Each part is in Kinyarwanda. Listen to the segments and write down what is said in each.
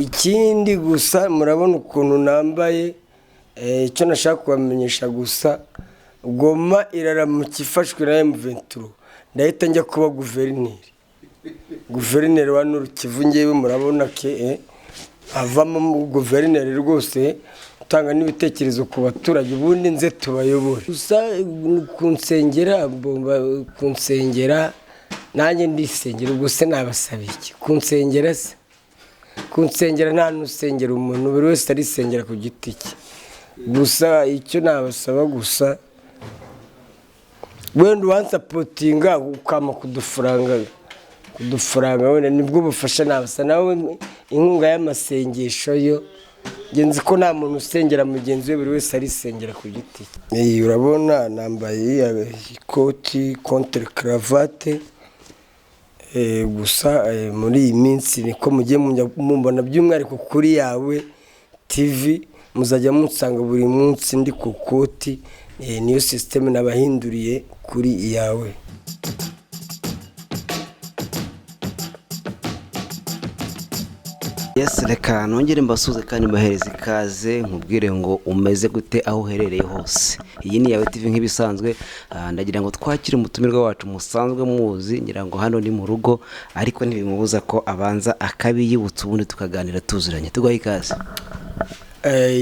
Ikindi gusa murabona ukuntu nambaye. Icyo nashaka kubamenyesha gusa, Goma iraramuka ifashwe na M23, ndahita njya kuba guverineri, guverineri wa Nord Kivu. Ngewe murabona ke avamo guverineri rwose, utanga n'ibitekerezo ku baturage, ubundi nze tubayobore. Gusa kunsengera, kunsengera nanjye ndisengera. Ubwo se nabasaba iki? Kunsengera se, kunsengera, nta n'usengera umuntu, buri wese arisengera ku giti cye. Gusa icyo nabasaba gusa, wenda uwansupportinga ukampa kudufaranga, wenda nibwo bufasha nabasa. Nawe inkunga y'amasengesho yo, nzi ko nta muntu usengera mugenzi we, buri wese arisengera ku giti cye. Urabona nambaye ikoti contre cravate. Gusa muri iyi minsi niko mugiye mumbona, by'umwihariko kuri Yawe TV muzajya munsanga buri munsi ndi ku koti. Niyo système nabahinduriye kuri Yawe. Yes, reka nongere mbasuze kandi mbahereze ikaze, nkubwire ngo umeze gute aho uherereye hose. Iyi ni Yawe TV nk'ibisanzwe. Ndagira ngo twakire umutumirwa wacu musanzwe muzi, ngira ngo hano ni mu rugo, ariko ntibimubuza ko abanza akabiyibutsa, ubundi tukaganira tuziranye. Tuguhaye ikaze.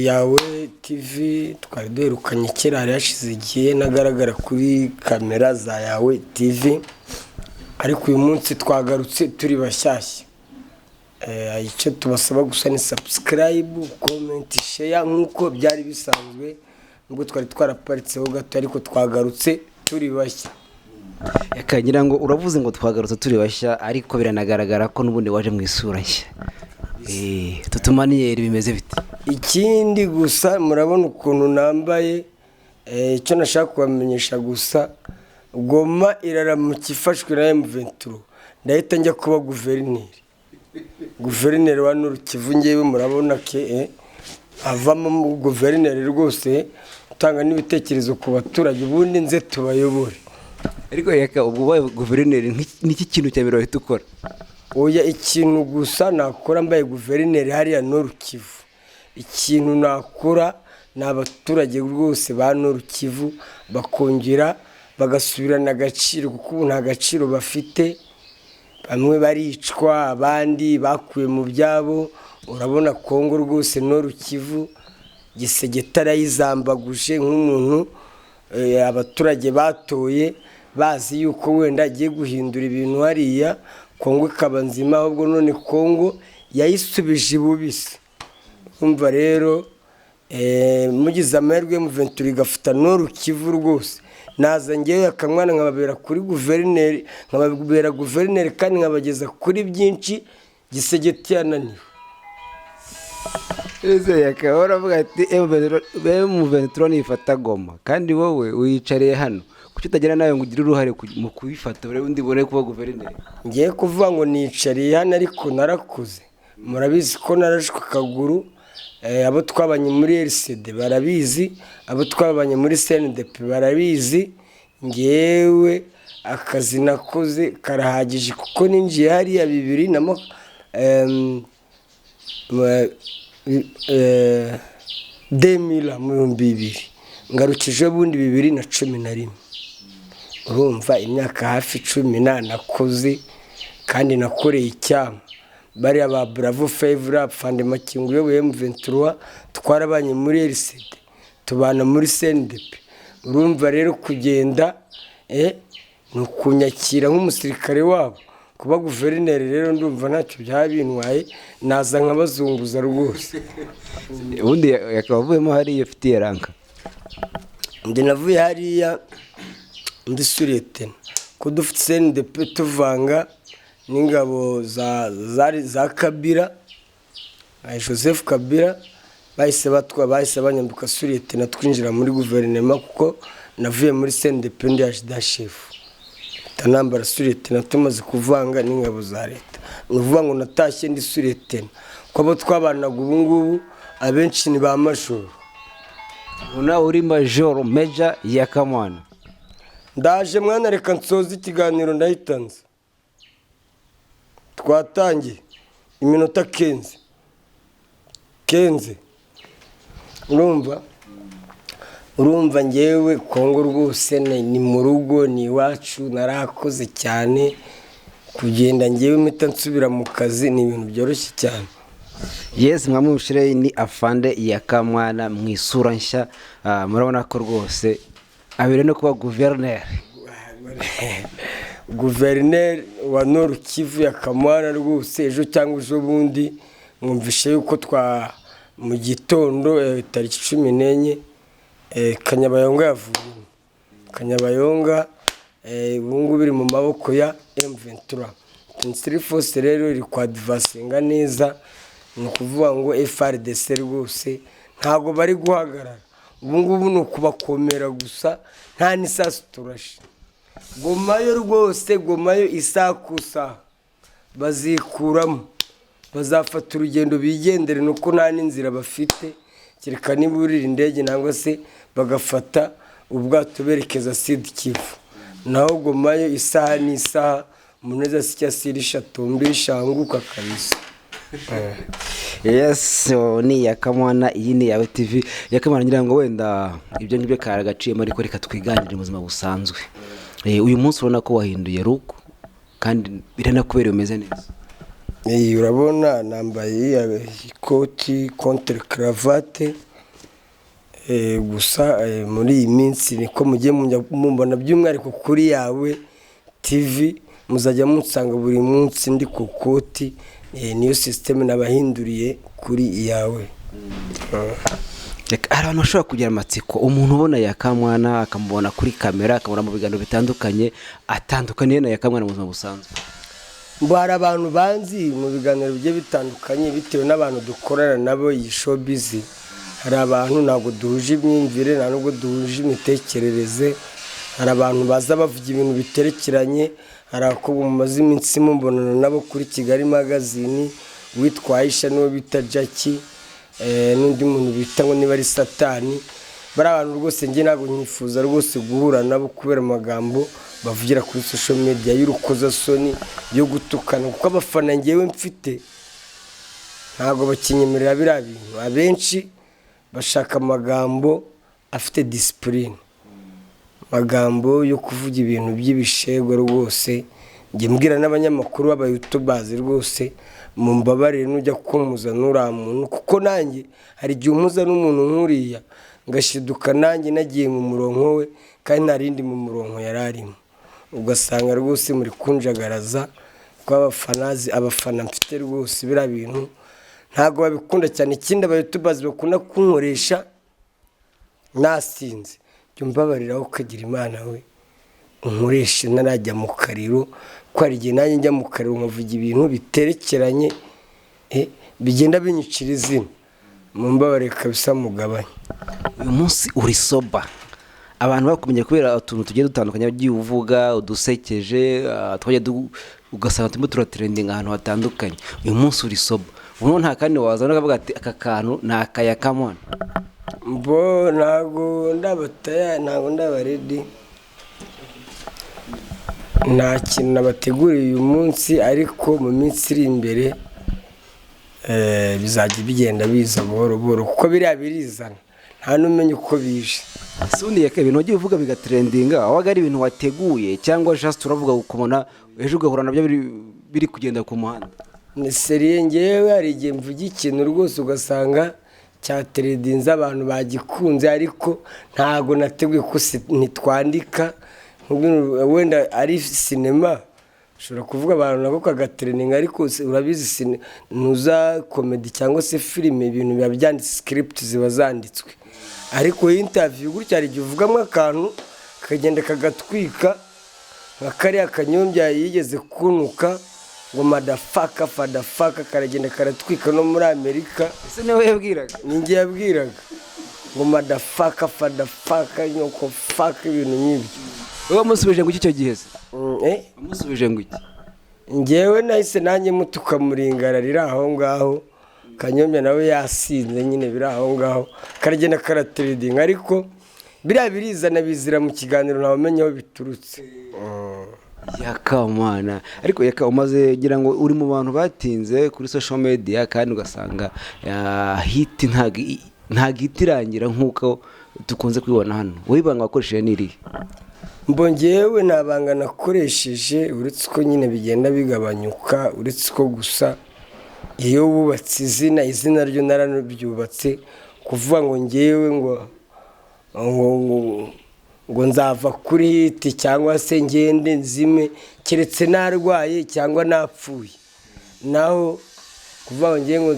Yawe TV, twari duherukanye kera, hari hashize igihe nagaragara kuri kamera za Yawe TV, ariko uyu munsi twagarutse turi bashyashya. Icyo tubasaba gusa ni subscribe, comment, share nk'uko byari bisanzwe, nubwo twari twaraparitseho gato, ariko twagarutse turi bashya. Reka, ngira ngo uravuze ngo twagarutse turi bashya, ariko biranagaragara ko n'ubundi waje mu isura nshya. Tutumaniyeri bimeze bite? Ikindi gusa murabona ukuntu nambaye. Icyo nashaka kubamenyesha gusa, Goma iraramuka ifashwe na M23, ndahita njya kuba guverineri, guverineri wa Nord Kivu. Ngewe murabona ke avamo guverineri rwose, utanga n'ibitekerezo ku baturage, ubundi nze tubayobore. Ariko reka, ubwo ubaye guverineri, niki kintu cya mbere wahita ukora? Oya, ikintu gusa nakora mbaye guverineri hariya Nord Kivu, ikintu nakora ni abaturage rwose ba Nord Kivu bakongera bagasubirana agaciro, kuko ubu nta gaciro bafite. Bamwe baricwa, abandi bakuwe mu byabo. Urabona Kongo rwose, Nord Kivu Tshisekedi arayizambaguje nk'umuntu abaturage batoye bazi yuko wenda agiye guhindura ibintu hariya, Kongo ikaba nzima, ahubwo none Kongo yayisubije ibubisi. Umva rero, mugize amahirwe M23 igafata Nord Kivu rwose, naza ngewe akamwana nkababera kuri guverineri, nkababera guverineri kandi nkabageza kuri byinshi Tshisekedi yananiwe. Ese yakaba uravuga ati M23 nifata Goma, kandi wowe uyicariye hano, kuki utagira nawe ngo ugire uruhare mu kubifata, urebe undi bone kuba guverineri? Ngiye kuvuga ngo nicariye hano, ariko narakuze, murabizi ko narashwe akaguru. Abo twabanye muri RCD barabizi, abo twabanye muri CNDP barabizi. Ngewe akazi nakoze karahagije, kuko ninjiye hariya bibiri na 2000, mu 2000, ngarukije ubundi 2011. Urumva imyaka hafi 10 nakoze, kandi nakoreye icyama. Bariya ba Bravo Favor, Fande Makingo uyoboye M23, twarabanye muri RCD, tubana muri CNDP. Urumva rero kugenda ni ukunyakira nk'umusirikare wabo. Kuba guverineri rero ndumva ntacyo byaba bintwaye, naza nkabazunguza rwose. Ubundi yakaba avuyemo hariya ufitiye rank? Ndi navuye hariya ndi sous-lieutenant, ko dufite CNDP tuvanga n'ingabo za zari za Kabila, Joseph Kabila, bahise batwa, bahise banyambika sous-lieutenant, twinjira muri guverinoma, kuko navuye muri CNDP ndi adjudant-chef, nambara sous-lieutenant tumaze kuvanga n'ingabo za leta. Ni ukuvuga ngo natashye ndi sous-lieutenant, ko abo twabanaga ubu ngubu abenshi ni ba majoro. Ubu nawe uri majoro, major Yakamwana. Ndaje mwana, reka nsoze ikiganiro, ndahitanze. Twatangiye iminota 15. Kenze. Urumva ngewe Kongo rwose ni mu rugo, ni iwacu, narakoze cyane. Kugenda ngewe mpita nsubira mu kazi ni ibintu byoroshye cyane. Yes, mwamwumvise, ni afande Yakamwana mu isura nshya. Murabona ko rwose abereye no kuba guverineri. Guverineri wa Nord Kivu Yakamwana rwose, ejo cyangwa ejo bundi mwumvishe yuko twa mu gitondo, tariki 14, Kanyabayonga yavuyemo. Kanyabayonga ubu ngubu iri mu maboko ya M23 23 Force. Rero iri kwadvancinga neza, ni ukuvuga ngo FARDC rwose ntabwo bari guhagarara. Ubu ngubu ni ukubakomera gusa, nta n'isasu turashe. Gomayo rwose, Gomayo isaha ku isaha bazikuramo, bazafata urugendo bigendere, nuko nta n'inzira bafite, kereka niba urira indege nangwa se bagafata ubwato berekeza Sud Kivu. Naho Gomayo isaha n'isaha, umuntu wese asya sirisha tumbi shanguka kabisa. Yes, ni Yakamwana, iyi ni Yawe TV. Yakamwana, ngira ngo wenda ibyo ngibyo kari agaciyemo, ariko reka twiganire mu buzima busanzwe. Uyu munsi ubona ko wahinduye look kandi biranakubereye, umeze neza. Urabona nambaye ikoti contre cravate. Gusa muri iyi minsi niko mugiye mumbona, by'umwihariko kuri Yawe TV muzajya munsanga buri munsi ndi ku koti. Niyo système nabahinduriye kuri Yawe. Reka, hari abantu bashobora kugira amatsiko. Umuntu ubona Yakamwana, akamubona kuri kamera, akamubona mu biganiro bitandukanye, atandukaniye na Yakamwana mu buzima busanzwe? Ngo hari abantu banzi mu biganiro bigiye bitandukanye bitewe n'abantu dukorana nabo iyi showbiz. Hari abantu ntabwo duhuje imyumvire, nta nubwo duhuje imitekerereze. Hari abantu baza bavuga ibintu biterekeranye. Hari abakobwa mumaze iminsi mubonana nabo kuri Kigali Magazine, witwa Aisha n'uwo bita Jackie, n'undi muntu bita ngo niba ari Satani. Bari abantu rwose njye ntabwo nyifuza rwose guhura nabo kubera amagambo bavugira kuri social media y'urukozasoni, yo gutukana, kuko abafana ngewe mfite ntabwo bakinyemerera biriya bintu. Abenshi bashaka amagambo afite discipline, amagambo yo kuvuga ibintu by'ibishego. Rwose njye mbwira n'abanyamakuru b'abayutubazi, rwose mumbabarire, nujya kumpuza n'uriya muntu, kuko nanjye hari igihe umpuza n'umuntu nk'uriya ngashiduka nanjye nagiye mu murongo we kandi nta rindi mu murongo yari arimo, ugasanga rwose muri kunjagaraza. Kuko abafana mfite rwose biriya bintu ntabwo babikunda cyane. Ikindi, abayutubazi bakunda kunkoresha nasinze. Jya umbabariraho ukagira Imana we, unkoreshe ntarajya mu kariro, ko hari igihe nanjye njya mu kariro nkavuga ibintu biterekeranye, bigenda binyicira izina. Mumbabarire kabisa, mugabanye. Uyu munsi uri sober. Abantu bakumenye kubera utuntu tugiye dutandukanye wagiye uvuga udusekeje, twagiye ugasanga turimo turatrendinga ahantu hatandukanye. Uyu munsi uri sober, ubu nta kandi wazana ukavuga ati aka kantu ni akayakamwana? Mbo ntabwo ndabataya, ntabwo ndaba ready, nta kintu nabateguriye uyu munsi, ariko mu minsi iri imbere bizajya bigenda biza buhoro buhoro, kuko biriya birizana, nta n'umenya uko bije. Ese ubundi yaka ibintu wagiye uvuga bigatrendinga, wabaga ari ibintu wateguye cyangwa just uravuga ukubona ejo ugahura nabyo biri kugenda ku muhanda? Ni sérieux, ngewe hari igihe mvuga ikintu rwose ugasanga cyatrendinze, abantu bagikunze, ariko ntabwo nateguye ko ntitwandika. Wenda ari sinema ushobora kuvuga abantu nabo kagatrendinga, ariko urabizi ntuza comedy cyangwa se filime, ibintu biba byanditse, script ziba zanditswe. Ariko interview gutya hari igihe uvugamo akantu kakagenda kagatwika, nka kariya Kanyombya yigeze kunuka ngo motherfucker fatherfucker, karagenda karatwika no muri Amerika. Ese niwe yabwiraga? Ninjye yabwiraga ngo motherfucker fatherfucker nyoko fuck, ibintu nk'ibyo. Wowe wamusubije ngo iki icyo gihe se? Eh? Wamusubije ngo iki? Njyewe nahise nanjye mutuka muringara riri aho ngaho. Kanyombya nawe yasinze nyine, biri aho ngaho, karagenda karatrendinga, ariko biriya birizana, bizira mu kiganiro, ntawe umenya aho biturutse. Yakamana, ariko Yaka, umaze, ngira ngo uri mu bantu batinze kuri social media, kandi ugasanga hit ntabwo ihita irangira nk'uko dukunze kubibona hano. Wowe ibanga wakoresheje ni irihe? Mbongewe nta banga nakoresheje, uretse ko nyine bigenda bigabanyuka, uretse ko gusa iyo wubatse izina, izina ryo nararyubatse. Kuvuga ngo ngewe ngo nzava kuri hit cyangwa se ngende nzime, keretse narwaye cyangwa napfuye. Naho kuvuga ngo ngewe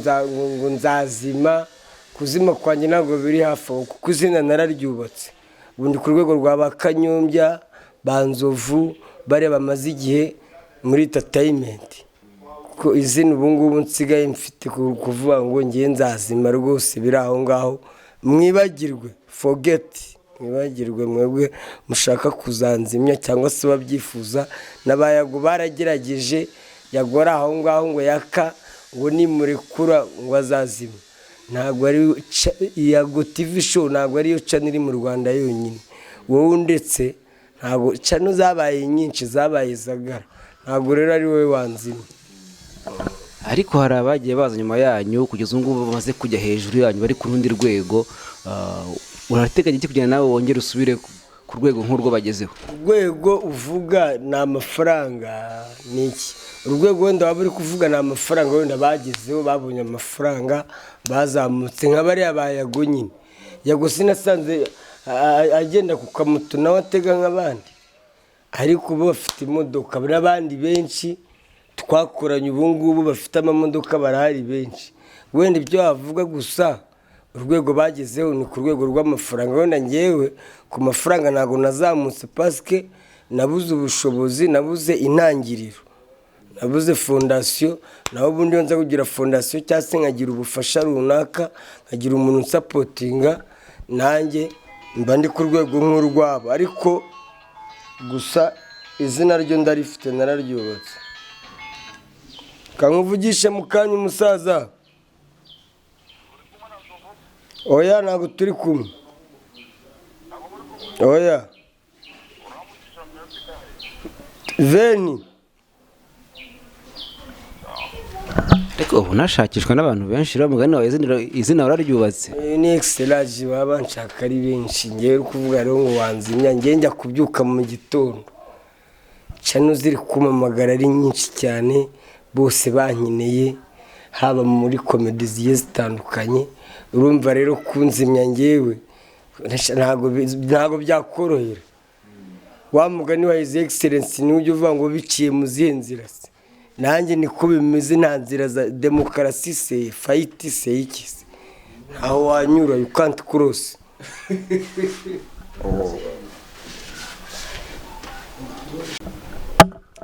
ngo nzazima, kuzima kwanjye ntabwo biri hafi aho, kuko izina nararyubatse. Ubu ndi ku rwego rwa ba Kanyombya, ba Nzovu, bariya bamaze igihe muri entertainment, kuko izina ubu ngubu nsigaye mfite, kuvuga ngo ngiye nzazima rwose biri aho ngaho. Mwibagirwe, forget, mwibagirwe mwebwe mushaka kuzanzimya cyangwa se babyifuza. N'abayago baragerageje, yagora aho ngaho ngo Yaka ngo nimurekura ngo azazima. Ntabwo ari Yago TV Show, ntabwo ariyo channel iri mu Rwanda yonyine. Wowe ndetse ntabwo channel zabaye nyinshi, zabaye zagara. Ntabwo rero ari wowe wanzima. Ariko hari abagiye baza nyuma yanyu, kugeza ubu ngubu bamaze kujya hejuru yanyu, bari ku rundi rwego. Urateganya iki kugira nawe wongere usubire ku rwego nk'urwo bagezeho? Urwego uvuga ni amafaranga, ni iki? Urwego wenda waba uri kuvuga ni amafaranga, wenda bagezeho, babonye amafaranga, bazamutse nka bariya ba Yago nyine. Yago sinasanze agenda ku kamoto, nawe atega nk'abandi, ariko bo bafite imodoka. N'abandi benshi twakoranye ubu ngubu bafite amamodoka barahari benshi. Wenda ibyo wavuga gusa, urwego bagezeho ni ku rwego rw'amafaranga. Wenda ngewe ku mafaranga ntabwo nazamutse, parce que nabuze ubushobozi, nabuze intangiriro, nabuze fondation. Naho ubundi iyo nza kugira fondation cyangwa se nkagira ubufasha runaka, nkagira umuntu unsupportinga, nanjye mba ndi ku rwego nk'urwabo. Ariko gusa izina ryo ndarifite, nararyubatse. Kankuvugishe mu kanya, umusaza. Oya, ntabwo turi kumwe, oya. Veni. Ariko ubu nashakishwa n'abantu benshi rero, mugani wawe, izina wararyubatse. Ni egiseraje, baba banshaka ari benshi. Ngewe uri kuvuga rero ngo wanzimya, ngewe njya kubyuka mu gitondo channel ziri kumamagara ari nyinshi cyane, bose bankeneye, haba muri comedy zigiye zitandukanye. Urumva rero kunzimya ngewe ntabwo byakorohera. Wa mugani wa His Excellence niwe ujya uvuga ngo biciye mu zihe nzira se? Nanjye niko bimeze, nta nzira za demokarasi se, fight se, iki se, ntaho wanyura, you can't cross.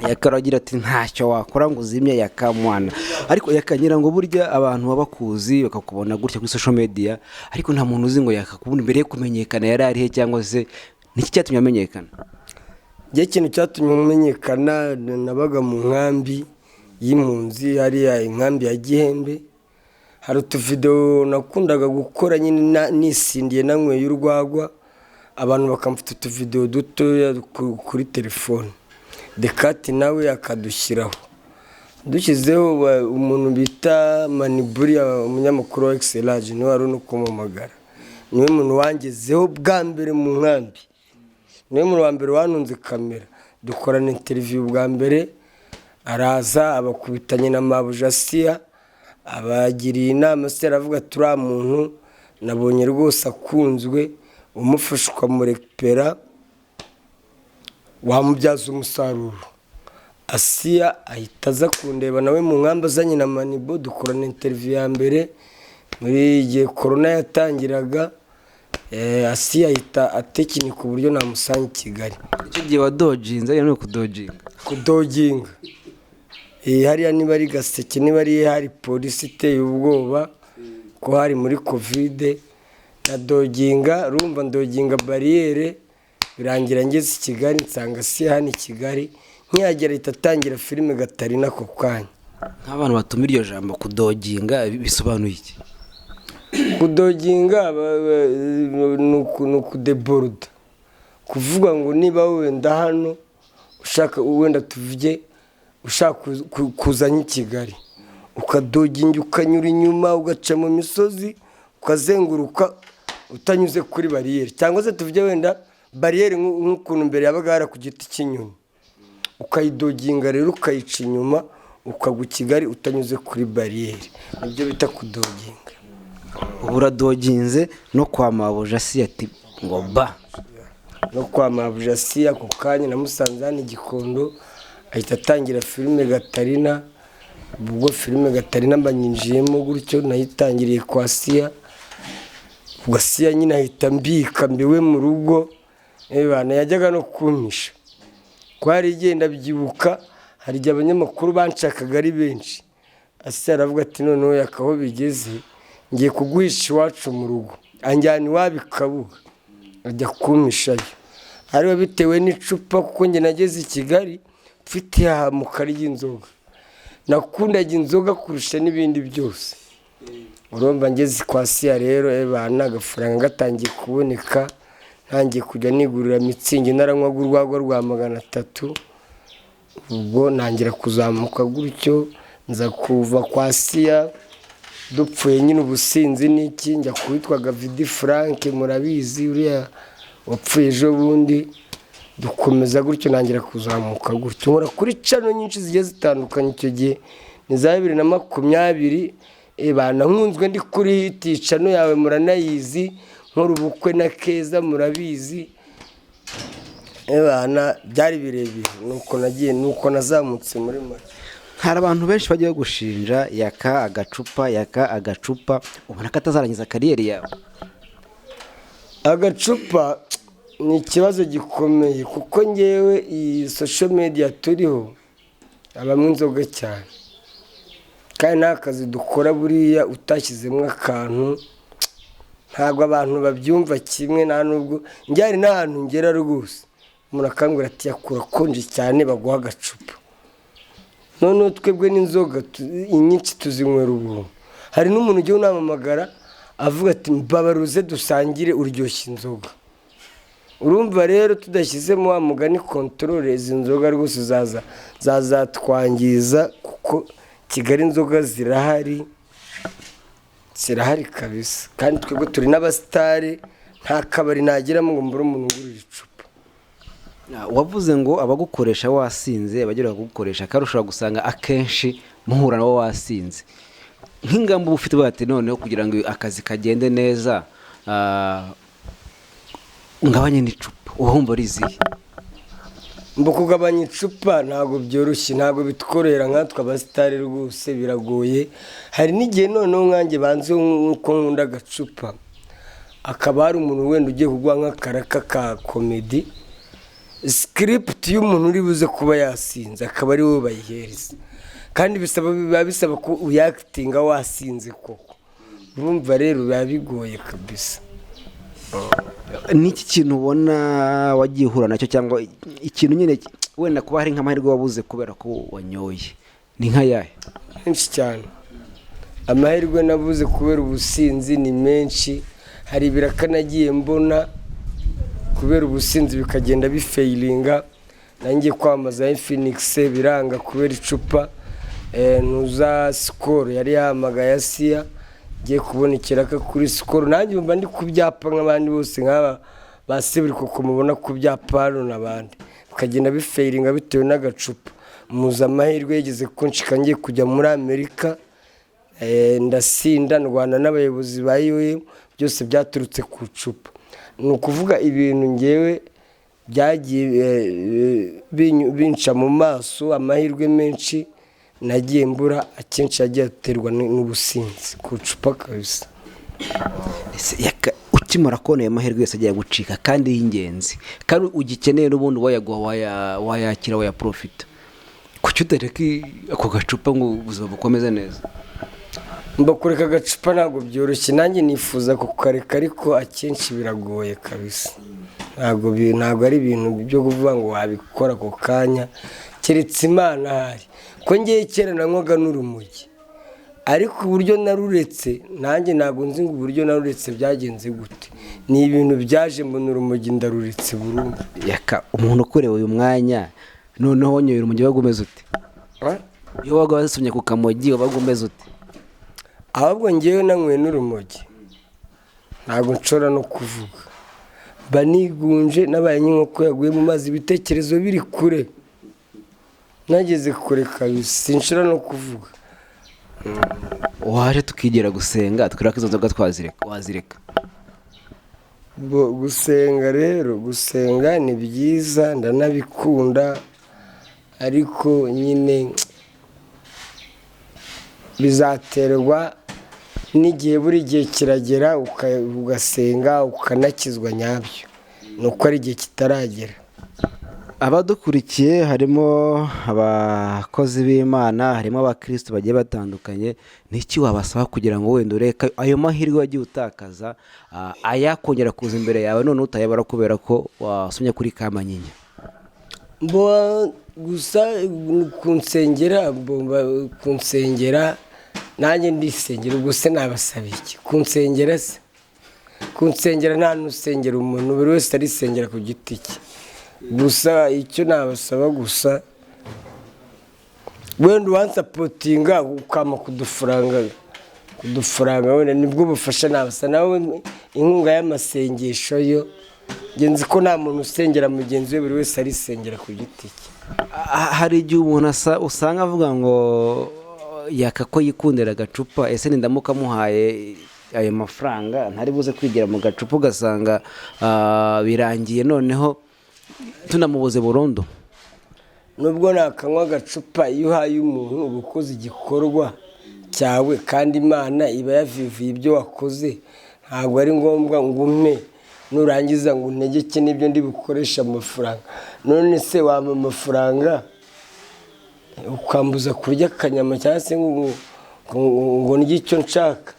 Yaka aragira ati ntacyo wakora ngo uzimye Yakamwana. Ariko yakanyira ngo burya abantu baba bakuzi bakakubona gutya kuri social media, ariko nta muntu uzi ngo yakakubona mbere yo kumenyekana yari arihe, cyangwa se niki cyatumye amenyekana? Njye ikintu cyatumye umenyekana, nabaga mu nkambi y'impunzi hariya, inkambi ya Gihembe. Hari utuvidewo nakundaga gukora nyine nisindiye, nanyweye urwagwa, abantu bakamfata utuvidewo dutoya kuri telefone, Dekati nawe akadushyiraho. Dushyizeho, umuntu bita Maniburiya, umunyamakuru wa Egiseraje, niwe wari uri no kumamagara, niwe muntu wangezeho bwa mbere mu nkambi, niwe muntu wa mbere wanunze kamera, dukorana interview bwa mbere. Araza abakubitanye na Mabujasiya, abagiriye inama se, aravuga ati uriya muntu nabonye rwose akunzwe, umufasha ukamurekipera wamubyaza umusaruro. Asiya ahita aza kundeba nawe mu nkambi, azanye na Manibo, dukorana interview ya mbere muri igihe korona yatangiraga. Asiya ahita atekinika uburyo namusanga i Kigali. Icyo gihe wadojinze, ariya ni ukudojinga? Kudoginga. Hariya niba ari Gaseke, niba ari hari polisi iteye ubwoba, ko hari muri Covid, na doginga, urumva, ndoginga bariyeri, birangira ngeze i Kigali, nsanga si hano i Kigali. Nkihagera ahita atangira filime Gatarina ako kanya. Nk'abantu batuma iryo jambo kudoginga bisobanuye iki? Kudoginga ni ukudeboroda, kuvuga ngo niba wenda hano ushaka. Ushaka wenda tuvuge ushaka kuza nk'i Kigali, ukadoginga, ukanyura inyuma, ugaca mu misozi, ukazenguruka utanyuze kuri bariyeri, cyangwa se tuvuge wenda bariyeri nk'ukuntu mbere yabaga hari ku giti cy'inyoni, ukayidoginga rero ukayica inyuma, ukagwa i Kigali utanyuze kuri bariyeri. Nibyo bita kudoginga. Ubu uradoginze no kwa mabuja si ati ngo ba? No kwa mabuja si ako kanya. Namusanze hano i Gikondo, ahita atangira filime Gatarina. Ubwo filime Gatarina mba nyinjiyemo gutyo, nayitangiriye kwa Siya. Ubwo Siya nyine ahita mbika mbiwe mu rugo. Bana yajyaga no kumpisha ko hari igenda byibuka. Hari igihe abanyamakuru banshakaga ari benshi, Asiya aravuga ati: "Noneho yakaho bigeze, ngiye kuguhisha iwacu mu rugo." Anjyana iwabo i Kabuga, ajya kumpishayo, ariwe bitewe n'icupa, kuko njye nageze i Kigali mfite ihahamuka ry'inzoga. Nakundaga inzoga kurusha n'ibindi byose. Urumva ngeze kwa Siya rero, bana, agafaranga gatangiye kuboneka, ntangiye kujya nigurira Mützig, naranywaga urwagwa rwa 300. Ubwo ntangira kuzamuka gutyo, nza kuva kwa Siya dupfuye nyine ubusinzi n'iki, njya kuwitwaga Vidi Frank, murabizi, uriya wapfuye ejo bundi. Dukomeza gutyo, ntangira kuzamuka gutyo, nkora kuri channel nyinshi zigiye zitandukanye. Icyo gihe ni za 2020, banankunzwe ndi kuri hit channel yawe muranayizi, nkora ubukwe na Keza, murabizi. Bana, byari birebire. Nuko nagiye, nuko nazamutse muri make. Hari abantu benshi bagiye bagushinja yaka agacupa, yaka agacupa. Ubona ko atazarangiza career yawe? Agacupa ni ikibazo gikomeye, kuko ngewe iyi social media turiho habamo inzoga cyane, kandi nta kazi dukora buriya utashyizemo akantu. Ntabwo abantu babyumva kimwe. Nta nubwo njye hari n'ahantu ngera rwose umuntu akambwira ati: "Yakura akonje cyane, baguha agacupa." Noneho twebwe n'inzoga inyinshi tuzinywera ubuntu. Hari n'umuntu ugiye unamamagara avuga ati: "Mbabaruze dusangire, uryoshya inzoga." Urumva rero tudashyizemo wa mugani contrôle, izi nzoga rwose zaza zazatwangiza, kuko Kigali inzoga zirahari, zirahari kabisa. Kandi twebwe turi n'abasitari, nta kabari nageramo ngo mbure umuntu ugurira icupa. Wavuze ngo abagukoresha wasinze, abagira bagukoresha kandi ushobora gusanga akenshi muhura nabo wasinze. Nk'ingamba uba ufite bati noneho kugira ngo akazi kagende neza, ngabanye n'icupa, uba wumva ari izihe? Mbo kugabanya icupa ntabwo byoroshye, ntabwo bitworohera nkatwe abasitari rwose, biragoye. Hari n'igihe noneho nkanjye banze nk'uko nkunda agacupa, akaba hari umuntu wenda ugiye kuguha nk'akaraka ka comedy, script y'umuntu uri buze kuba yasinze, akaba ari wowe bayihereza, kandi bisaba, biba bisaba ko uyakitinga wasinze koko. Urumva rero biba bigoye kabisa. N'iki kintu ubona wagiye uhura nacyo, cyangwa ikintu nyine wenda kuba hari nk'amahirwe wabuze kubera ko wanyoye, ni nk'ayahe? Menshi cyane. Amahirwe nabuze kubera ubusinzi ni menshi. Hari ibiraka nagiye mbona kubera ubusinzi bikagenda bifayiringa. Nanjye kwamamaza Infinix biranga kubera icupa. Ntuza Skol yari yahamagaye Asiya, ngiye kubona ikiraka kuri Skol, nanjye mba ndi ku byapa nk'abandi bose, nk'aba ba Seburikoko mubona ku byapa hano n'abandi, bikagenda bifayiringa bitewe n'agacupa. Muzi amahirwe yigeze kunshika ngiye kujya muri Amerika, ndasinda, ndwana n'abayobozi ba IOM, byose byaturutse ku icupa. Ni ukuvuga ibintu ngewe byagiye binca mu maso, amahirwe menshi nagiye mbura akenshi yagiye aterwa n'ubusinzi ku icupa kabisa. Ese ukimara kubona ayo mahirwe yose agiye gucika kandi y'ingenzi, kandi ugikeneye n'ubundi wayaguha, wayakira, wayaprofita, kuki utareka ako gacupa ngo ubuzima bukomeze neza? Mba kureka agacupa ntabwo byoroshye. Nanjye nifuza kukareka, ariko akenshi biragoye kabisa. Ntabwo ari ibintu byo kuvuga ngo wabikora ako kanya, keretse Imana ahari. Ko ngewe kera nanywaga n'urumogi, ariko uburyo naruretse nanjye ntabwo nzi ngo uburyo naruretse byagenze gute. Ni ibintu byaje, mbona urumogi ndaruretse burundu. Yaka, umuntu ukorewe uyu mwanya Noneho wanyoye urumogi wabaga umeze ute? Ah? Iyo wabaga wasomye ku kamogi wabaga umeze ute? Ahubwo ngewe nanyweye n'urumogi, ntabwo nshobora no kuvuga, mba nigunje, nabaye nk'inkoko yaguye mu mazi, ibitekerezo biri kure, nageze kure kabisa, sinshobora no kuvuga. Waje tukigira gusenga, tukareba ko izo nzoga twazireka, wazireka. Gusenga rero, gusenga ni byiza, ndanabikunda, ariko nyine bizaterwa n'igihe. Buri gihe kiragera ugasenga, ukanakizwa nyabyo, ni uko ari igihe kitaragera. Abadukurikiye harimo abakozi b'Imana, harimo abakirisitu bagiye batandukanye. N'iki wabasaba kugira ngo wenda ureke ayo mahirwe wagiye utakaza, ayakongera kuza imbere yawe none utayabara kubera ko wasomye kuri Kamanyinya? Mbo gusa kunsengera, kunsengera nanjye ndisengera. Ubwo se nabasaba iki? Kunsengera se, kunsengera nta n'usengera umuntu, buri wese arisengera ku giti cye. Gusa icyo nabasaba gusa, wenda uwansapotinga ukampa kudufaranga wenda nibwo bufasha nabasa. Nawe inkunga y'amasengesho yo, njye nzi ko nta muntu usengera mugenzi we, buri wese arisengera ku giti cye. Hari igihe umuntu usanga avuga ngo yaka ko yikundira agacupa, ese nindamuka amuhaye ayo mafaranga ntari buze kwigira mu gacupa, ugasanga birangiye noneho tunamubuze burundu? Nubwo nakanywa agacupa, iyo uhaye umuntu uba ukoze igikorwa cyawe, kandi Imana iba yavivuye ibyo wakoze. Ntabwo ari ngombwa ngo umpe nurangiza ngo untegeke n'ibyo ndi bukoreshe amafaranga. None se wampa amafaranga ukambuza kurya akanyama cyangwa se ngo ndye icyo nshaka?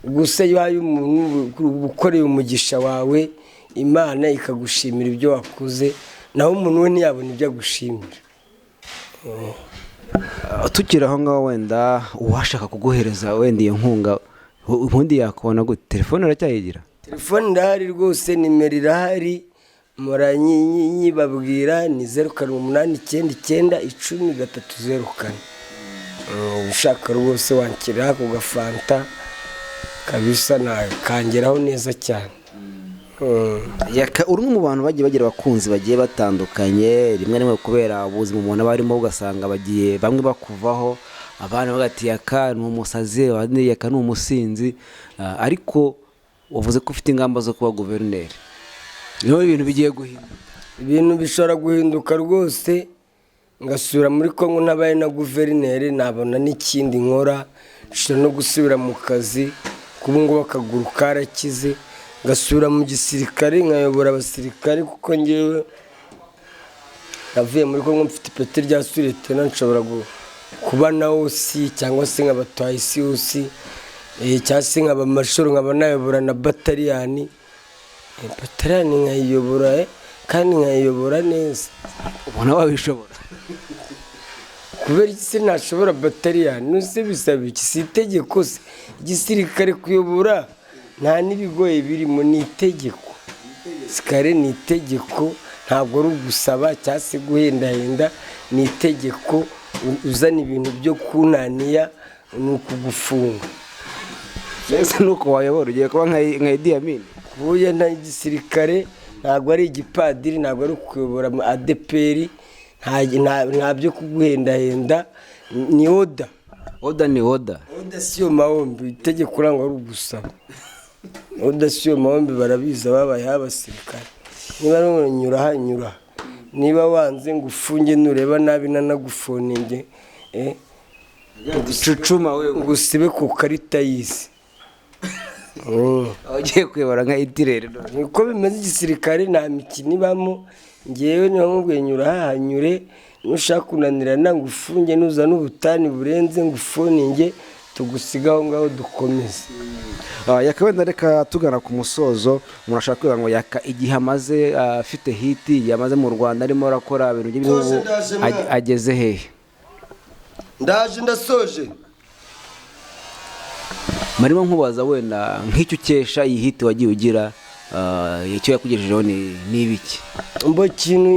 Gusa iyo uhaye umuntu uba ukoreye umugisha wawe, Imana ikagushimira ibyo wakoze, naho umuntu we ntiyabona ibyo agushimira. Tukiri aho ngaho, wenda uwashaka kuguhereza wenda iyo nkunga, ubundi yakubona gute? Telefone uracyayigira? Telefone irahari rwose, nimero irahari, nyibabwira, ni 0789910304. Ushaka rwose wanshyiriraho ako gafanta kabisa, nakangeraho neza cyane. Yaka, uri umwe mu bantu bagiye bagira abakunzi bagiye batandukanye, rimwe na rimwe kubera ubuzima umuntu aba arimo ugasanga bagiye bamwe bakuvaho, abandi bavuga ati Yaka ni umusazi, abandi Yaka ni umusinzi. Ariko wavuze ko ufite ingamba zo kuba guverineri, niho ibintu bigiye guhinduka? Ibintu bishobora guhinduka rwose, ngasubira muri Kongo ntabaye na guverineri, nabona n'ikindi nkora, nshobora no gusubira mu kazi, kuba ngubu akaguru karakize, ngasubira mu gisirikare nkayobora abasirikare, kuko ngewe navuye muri Kongo mfite ipeti rya suretena, nshobora kuba na osi cyangwa se nkaba twayisi osi, cyangwa se nkaba mashoro, nkaba nayobora na bataliyani. Bataliyani nkayiyobora, kandi nkayiyobora neza. Ubona wabishobora? Kubera iki se ntashobora bataliyani? Nuse bisaba iki? Si itegeko se? Igisirikare kuyobora nta n'ibigoye birimo, ni itegeko. Sikare ni itegeko, ntabwo ari ugusaba cyangwa se guhendahenda, ni itegeko. Uzana ibintu byo kunaniya ni ukugufunga. Mbese nuko wayobora, ugiye kuba nka Idi Amin? Kubuye nta gisirikare, ntabwo ari igipadiri, ntabwo ari ukuyobora ADPR, nta byo kuguhendahenda, ni oda. Oda ni oda. Oda siyo mahombi, itegeko urangwa ari ugusaba. Oda siyo mahombi, barabizi ababayeho abasirikare. Niba ari nyura aha, nyura. Niba wanze ngo ufunge, nureba nabi nanagufoninge. Cucuma we. Ngo usibe ku karita y'isi. Ugiye kuyobora nka Itirere. Niko bimeze, igisirikare nta mikino ibamo. Ngewe niba nkubwiye nyura aha, hanyure, nushaka kunanirana ngo ufunge, nuzana ubutani burenze ngo ufoninge, tugusiga aho ngaho dukomeze. Yaka, wenda reka tugana ku musozo, umuntu ashaka kwibaza ngo Yaka igihe amaze afite hiti yamaze mu Rwanda arimo arakora ibintu by'ibihugu, Ndaje, ndaje, mwana. ageze hehe? Ndaje, ndasoje. Marimo nkubaza wenda nk'icyo ukesha iyi hiti wagiye ugira. Icyo yakugejejeho ni ibiki? Mbo ikintu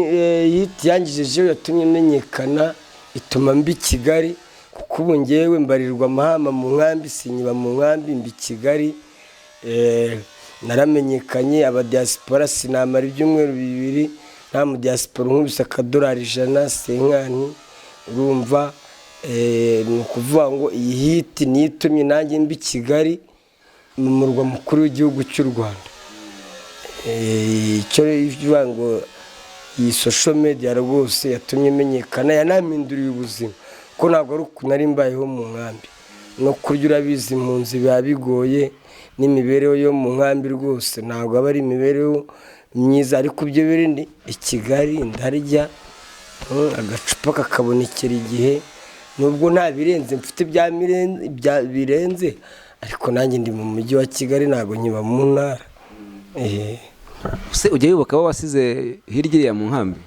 hit yangejejeho, yatumye menyekana, ituma mba i Kigali, kuko ubu ngewe mbarirwa amahama mu nkambi, sinyiba mu nkambi, mba i Kigali. Naramenyekanye, abadiaspora sinamara ibyumweru 2 nta mudiaspora unkubise akadolari 100 senkani. Urumva, ni ukuvuga ngo iyi hit niyo itumye nanjye mba i Kigali, mu murwa mukuru w'igihugu cy'u Rwanda. Icyo bivuga ngo iyi social media rwose yatumye menyekana, yanampinduriye ubuzima, ko ntabwo ari uku nari mbayeho mu nkambi. No kurya, urabizi, impunzi biba bigoye, n'imibereho yo mu nkambi rwose ntabwo aba ari imibereho myiza. Ariko ibyo biri ni i Kigali ndarya, agacupa kakabonekera igihe, nubwo nta birenze mfite bya birenze, ariko nanjye ndi mu mujyi wa Kigali, ntabwo nkiba mu ntara. Se ujya wibuka abo wasize hirya iriya mu nkambi?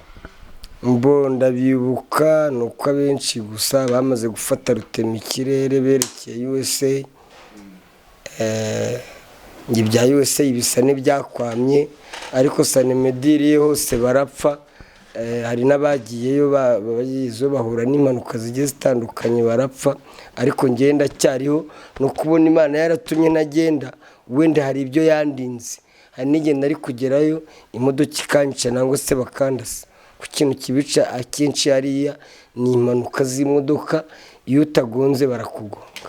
Mbo ndabibuka, ni uko abenshi gusa bamaze gufata rutemikirere berekeye USA. Njye ibya USA bisa n'ibyakwamye, ariko sanemediriye hose barapfa. Hari n'abagiyeyo bagizeyo bahura n'impanuka zigiye zitandukanye barapfa, ariko ngenda cyariho. Ni ukubona Imana yaratumye ntagenda, wenda hari ibyo yandinze. Hari n'igihe nari kugerayo imodoka ikanyica nangwa se bakandasa. Ku kintu kibica akenshi hariya ni impanuka z'imodoka, iyo utagonze barakugonga.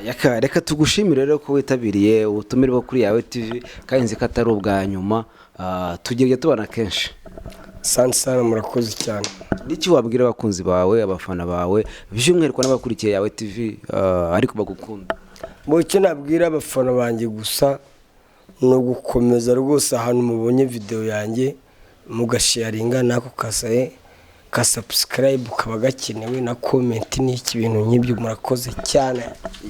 Yaka, reka tugushimire rero ko witabiriye ubutumire bwo kuri Yawe TV, kandi nzi ko atari ubwa nyuma. Tugiye tubana kenshi. Sante sana, murakoze cyane. N'iki wabwira abakunzi bawe, abafana bawe, by'umwihariko n'abakurikiye Yawe TV, ariko bagukunda? Mu icyo nabwira abafana banjye gusa ni ugukomeza rwose, ahantu mubonye videwo yanjye mugasharinga, n'ako kasaye ka subscribe kaba gakenewe, na comment n'iki, ibintu nk'ibyo. Murakoze cyane.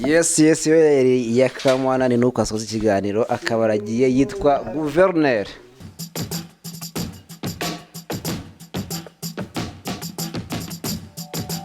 Yes, yo yari Yakamwana. Ni nuko asoza ikiganiro, akaba aragiye, yitwa Guverineri.